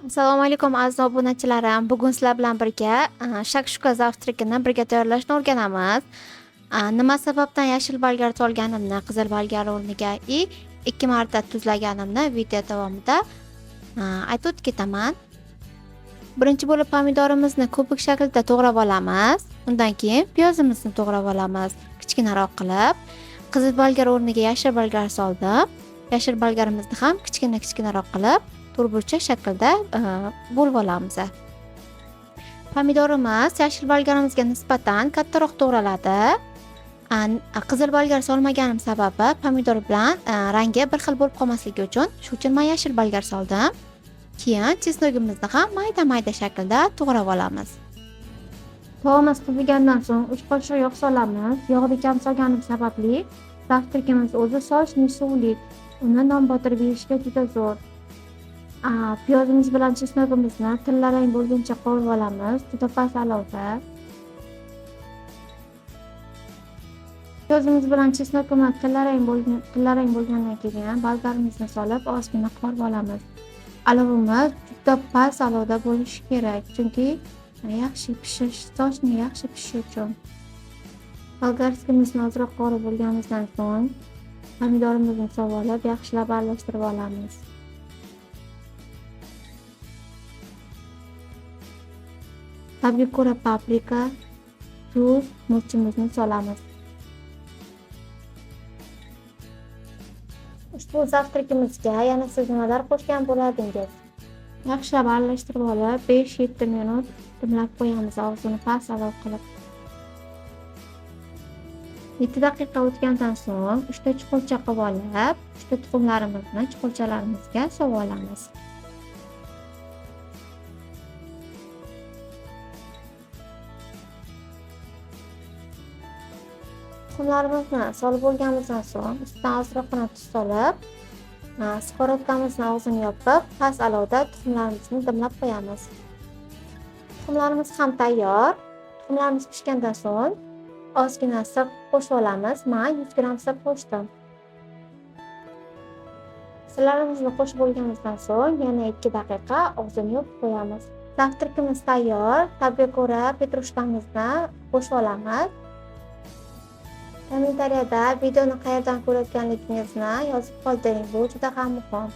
Assalomu alaykum aziz obunachilarim. Bugun sizlar bilan birga shakshuka zavtrakini birga tayyorlashni o'rganamiz. Nima sababdan yashil bolgar solganimni qizil bolgar o'rniga i 2 marta tuzlaganimni video davomida aytib o'tib ketaman. Birinchi bo'lib pomidorimizni kubik shaklida to'g'rab olamiz. Undan keyin piyozimizni to'g'rab olamiz, kichkinaroq qilib. Qizil bolgar o'rniga yashil bolgar soldim. Yashil bolgarimizni ham kichkina-kichkinaroq qilib to'rtburchak shaklda bo'lib olamiz. Pomidorimiz yashil bolgarimizga nisbatan kattaroq to'g'raladi. Qizil bolgar solmaganim sababi pomidor bilan rangi bir xil bo'lib qolmasligi uchun, shu uchun men yashil bolgar soldim. Keyin chesnogimizni ham mayda-mayda shaklda to'g'rab olamiz. Tovamiz qizigandan so'ng 3 qoshiq yog' solamiz. Yog'ni kam solganim sababli zavtrakimiz o'zi sochli, suvli. Uni non botirib yeyishga juda zo'r. Piyozimiz bilan chesnogimizni tillarang bo'lguncha qovurib olamiz, juda past alovda. Piyozimiz bilan chesnogimiz tillarang bo'lgandan keyin bolgarimizni solib ozgina qovurib olamiz. Alovimiz juda past alovda bo'lishi kerak, chunki yaxshi pishish, sochni yaxshi pishishi uchun. Bolgarskimizni ozroq qovurib bo'lganimizdan so'ng pomidorimizni solib olib, yaxshilab aralashtirib olamiz. Ta'bga ko'ra paprika, tuz, murchimizni solamiz. Ushbu zavtrakimizga yana siz nimalar qo'shgan bo'lardingiz? Yaxshilab aralashtirib olib, 5-7 minut dimlab qo'yamiz, og'zini past alov qilib. 7 daqiqa o'tgandan so'ng 3 ta chuqurcha qilib olib, 3 ta tuxumlarimizni chuqurchalarimizga solib olamiz. Tuxumlarimizni solib bo'lganimizdan so'ng ustidan ozroqgina tuz solib, skorodkamizni og'zini yopib, past alovda tuxumlarimizni dimlab qo'yamiz. Tuxumlarimiz ham tayyor. Tuxumlarimiz pishgandan so'ng ozgina sir qo'shib olamiz. Men 100 gramm sir qo'shdim. Sirlarimizni qo'shib bo'lganimizdan so'ng yana 2 daqiqa og'zini yopib qo'yamiz. Zavtrakimiz tayyor. Ta'bga ko'ra petrushkamizni qo'shib olamiz. Kommentariyada videoni qayerdan ko'rayotganligingizni yozib qoldiring. Bu juda ham muhim.